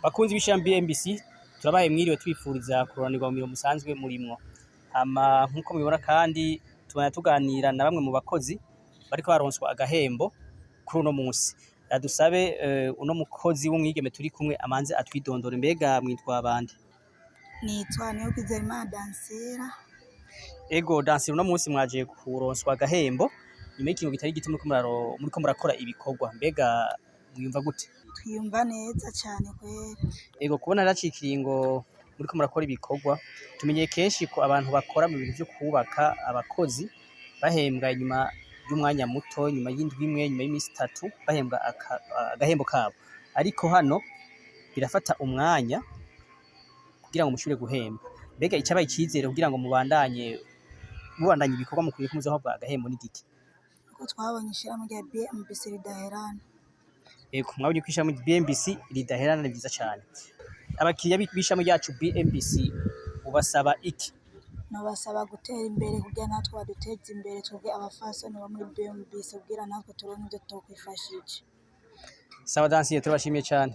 Bakunzi b'ishami BMBC, turabaye mwiriwe, tubifuriza kuroranirwa mu mirimo musanzwe murimwo. Hama nkuko mubibona kandi tubana tuganira na bamwe mu bakozi bariko baronswa agahembo kuri uno musi. Dusabe uno mukozi w'umwigeme turi kumwe amanze atwidondore. Mbega mwitwa bande? Nitwa Niyokwizera Dansera. Ego Dansera, uno musi mwaje kuronswa agahembo nyuma y'ikintu kitari gito muriko murakora ibikorwa. Mbega mwiyumva gute? Twiyumva neza cane kweri. Ego, kubona haraciye ikiringo muriko murakora ibikorwa, tumenyeye kenshi ko abantu bakora mu bintu vyo kubaka, abakozi bahembwa inyuma y'umwanya muto, nyuma y'indwi imwe, nyuma y'imisi 3 bahembwa agahembo kabo, ariko hano birafata umwanya kugira ngo mushobore guhembwa. Mbega icabaye icizere kugira ngo mubandanye mubandanye ibikorwa mukwiye ko muzohabwa agahembo n'igiki? Kuko twabonye ishirahamwe rya BMBC ridaherana. Ego, mwabonye ko ishirahamwe BMBC ridaherana, ni vyiza cane. Abakiriya b'ishirahamwe ryacu BMBC ubasaba iki? Nobasaba gutera imbere kugira natwe baduteze imbere, twebwe abafasoni bo muri BMBC, kugira natwe turonke ivyo twokwifashisha. Sawa Dansiye, turabashimiye cane.